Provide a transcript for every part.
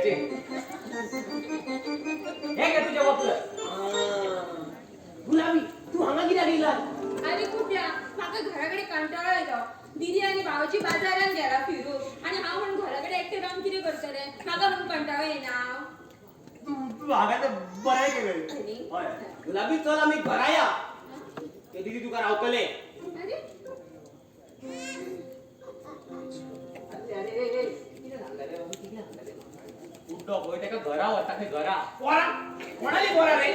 सोयऱ्याचे. हे घे तुझे वक्ल. गुलाबी, तू हांगा कित्याक येयला? आरे कुट्या, म्हाका घरा कडेन कंटाळो येयलो. दिदी आनी भावजी बाजारान गेला फिरूंक आनी हांव म्हणून घरा कडेन एकटें रावन कितें करतलें? म्हाका म्हणून कंटाळो येना. तू तू हांगा तर बरें केलें. आनी हय गुलाबी, चल आमी घरा या. ते दिदी तुका रावतले. अरे अरे अरे ए, कितें सांगता रे बाबू, कितें सांगता रे? कुड्डो पळय, ताका घरा व्हरता खंय घरा. पोरां कोणाली पोरां रे?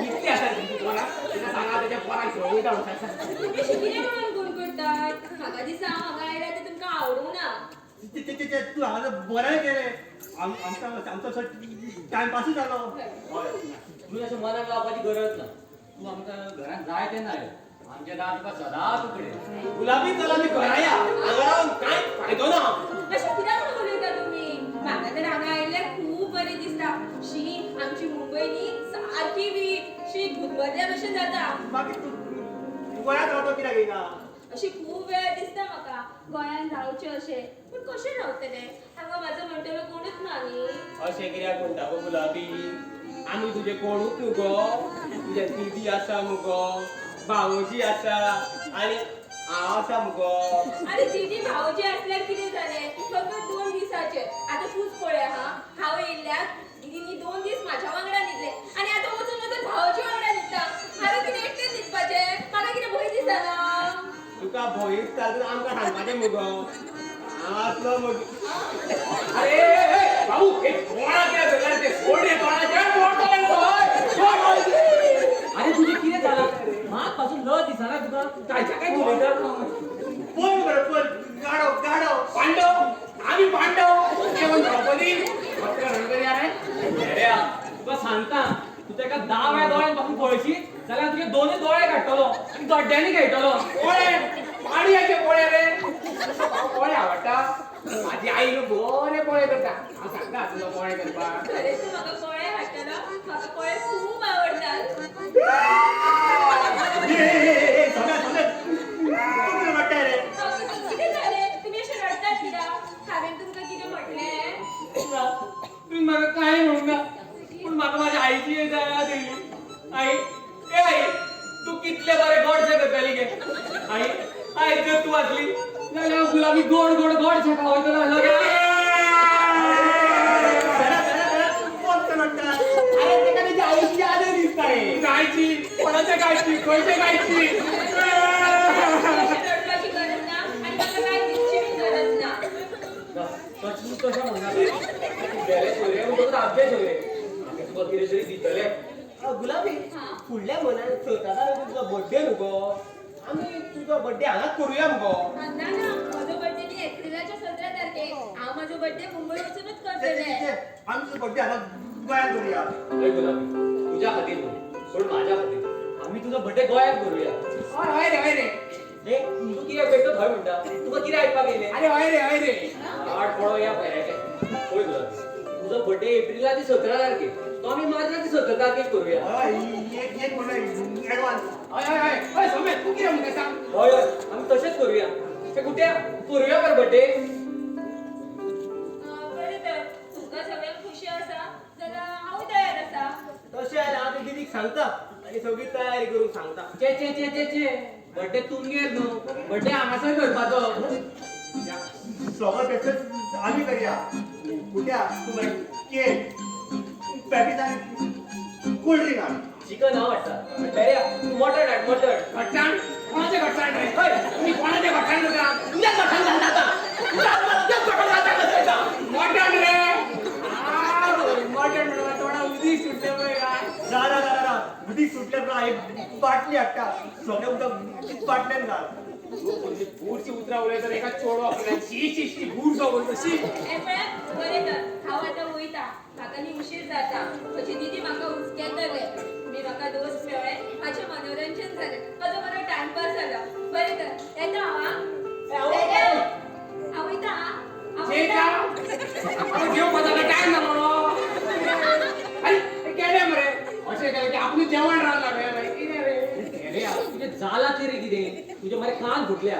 कितली आसा रे तुमची पोरां? तेका सांगा तेच्या पोरांक घेवन वयता म्हणून सांग. तुमी अशें कितें म्हणून गुण करतात? म्हाका दिसता हांव हांगा आयल्या तें तुमकां आवडूंक ना. ते ते ते तू हांगा तर बरें केलें. आमचो आमचो असो टायमपासूच जालो. हय, तूं अशें मनाक लावपाची गरज ना. तूं आमकां घरांत जाय तेन्ना यो. आमचें दार तुका सदांच उकडें. गुलाबी, चल आमी घरा या. हांगा रावन कांय फायदो ना. अशें कित्याक म्हणून उलयता तुमी? म्हाका तर हांगा आयिल्ल्याक खूब बरें दिसता. शी, आमची मुंबय न्ही सारकी वीक शी, गुदमरल्या भशेन जाता. मागीर तूं गोंयांत रावतो कित्याक येयना? अशी खूब वेळ दिसता म्हाका गोंयांत रावचें अशें, पूण कशें रावतलें? हांगा म्हाजो म्हणटलो कोणूच ना न्ही. अशें कित्याक म्हणटा गो गुलाबी? आमी तुजे कोणूच न्हू गो. तुजे दिदी आसा मुगो, भावोजी आसा आनी हांव आसा मुगो. आरे दिदी भावोजी असल्यार कितें जालें? फक्त 2 दिसाचे. आतां तूंच पळय हा, हांव येयल्ल्याक दिदीनी 2 दीस म्हाज्या वांगडा न्हिदलें आनी आतां वचून वचून भावोजी वांगडा न्हिदता. हांवें कितें एकटें न्हिदपाचें? म्हाका कितें भंय दिसना? तुका भंय दिसता तर आमकां सांगपाचें मुगो. हांव आसलो मुगो. अरे ए, भाऊ, हे तोंडाक कित्याक धरला ते? सोड रे तोंडाचें, मोडटलें हय. सोड. अरे तुजें कितें जालां? मात पासून लज दिसना तुका? कायच्या काय उलयता? पळय मरे पळय, गाडो गाडो. पांडव, आमी पांडव. ते म्हण द्रौपदी रे. अरे तुका सांगता, तूं ताका दाव्या दोळ्यान पासून पळयशीत जाल्यार तुजे दोनूय दोळे काडटलो आनी गड्ड्यांनी खेळटलो. पोळे पाडयाचे पोळे रे. पोळे आवडटा. माझी आई न्हू बरे पोळे करता. हांव सांगता तुका पोळे करपाक. खरेंच तूं म्हाका पोळे हाडटलो? म्हाका पोळे खूब आवडटात. ए ए ए सगळ्या सगळ्या तूं कितें रडटा रे? कितें जालें? तुमी अशें रडटात कित्याक? हांवें तुमकां कितें म्हटलें? ना, तुवें म्हाका कांय म्हणूंक ना, पूण म्हाका म्हाज्या आईची याद येयली. आई, ए आई, तूं कितले बरे गोडशें करताली गे. आई, आई, जर तूं आसली जाल्यार हांव गुलाबी गोड गोड गोडशें खावयतलो आसलो गे. बेरा बेरा बेरा, तूं कोण रडटा? अरे ताका तेजी आईची याद दिसता रे. गायची कोणाच्या गायची खंयच्या गायची? अशें रडपाची गरज ना आनी म्हाका कांय दिवची बी गरज ना. तूं तशें म्हणनाका. गेले सोयरे म्हणटकूच आमचे सोयरे, आमी तुका कितें तरी दितले. गुलाबी, फुडल्या म्हयन्यान 17 तारखेक तुजो बड्डे न्हू गो? आमी तुजो बड्डे हांगाच करुया मुगो. ना ना, म्हजो बड्डे न्ही एप्रिलाच्या 17 तारखेक. हांव म्हाजो बड्डे मुंबय वचूनच करतलें. आमी तुजो बड्डे हांगा गोंयांत करुया. हय गुलाबी, तुज्या खातीर न्हू पूण म्हाज्या खातीर आमी तुजो बड्डे गोंयांत करुया. हय हय रे हय रे. हे तूं कित्याक बेठो थंय म्हणटा? तुका कितें आयकपाक येयलें? अरे हय रे हय रे. आठ पळोवया पयऱ्याचें. पळय गुलाबी, तुजो बड्डे एप्रिलाची 17 तारखेक, तो आमी मार्चाची 17 तारखेक करुया. हय, एक एक म्हणल्यार एडवान्स. हय हय हय हय. सोमे, तूं कितें म्हणटा सांग. हय हय, आमी तशेंच करुया. हे कुट्या, करुया मरे बड्डे. बरें तर, तुमकां सगळ्यांक खुशी आसा जाल्यार हांवूय तयार आसा. तशें जाल्यार हांव ते दिदीक सांगता आनी सगळी तयारी करूंक सांगता. चे चे चे चे चे, बड्डे तुमगेर न्हू, बड्डे हांगासर करपाचो. सगळें बेश्टेच आमी करया. कुट्या, तूं मरे केक, पॅटीस आनी कोल्ड ड्रिंक हाड. चिकन हांव हाडटा. बेऱ्या, तूं मटण हाड, मटण. घट्टाण कोणाचें घट्टाण रे? हय, तुमी कोणाचें घट्टाण करता? तुज्याच घट्टाण घालता आतां. तुज्याच घट्टाण घालता. मटण रे. मटण म्हणून तोंडा उदीक सुटलें पळय काय. रा रा रा रा, उदीक सुटल्यार ना एक बाटली हाडटा. सगळें उदक बाटल्यान घाल. भूरची उतरां उलयता एका चेडवा फुडल्यान. शी शी शी, भूर जो उलयता शी. हें पळय, बरें तर हांव आतां वयता. म्हाका न्ही उशीर जाता. म्हजी दिदी म्हाका हुस्केतलें. तुमी म्हाका दोस्त मेळ्ळे, म्हाजें मनोरंजन जालें, म्हाजो बरो टायमपास जालो. बरें तर येता हांव. हांव वयता. हांव जेयता वयता. जेवपाचो टायम जालो. अरे केलें मरे अशें केलें की आपणूच जेवण रांदलां रे. कितें रे? अरे तुजें जालां रे कितें? तुजे मरे कान फुटल्या.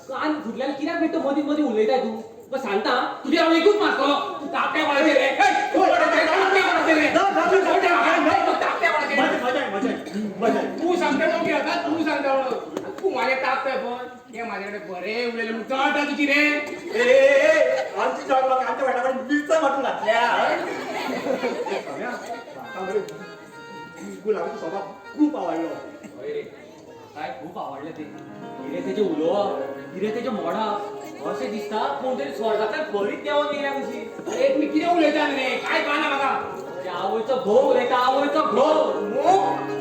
कान फुटल्यार कित्याक बेठो मदीं मदीं उलयता तूं? तुका सांगता, तुजेर हांव एकूच मारतलो. तूं तापट्या कोणाचेर रे? हे, तूं कोणाचेर? तापट्या कोणाचेर रे? तूं तापट्या कोणाचेर? मजा आहे, मजा आहे, मजा आहे. तू सांगता म्हणून आता तू सांगता म्हणून तू माझ्या तापताय, पण ते माझ्याकडे बरे उलयले म्हणून चढता तुझी रे. ए, ए, ए, आमची जॉब लोक आमच्या वाटाकडे मिरचा वाटून घातल्या. सोम्या, म्हाका मरे गुलाबाचो स्वभाव खूप आवडलो. हय रे, काय खूप आवडलें ते. कितें तेजें उलोवप, कितें तेजें मोडप, अशें दिसता कोण तरी स्वर्गांतल्यान फरीत देंवोन येयल्या कशी. अरे तुम्ही कितें उलयता रे, काय कळना म्हाका. त्या आवयचो घोव उलयता, आवयचो घोव. मोग.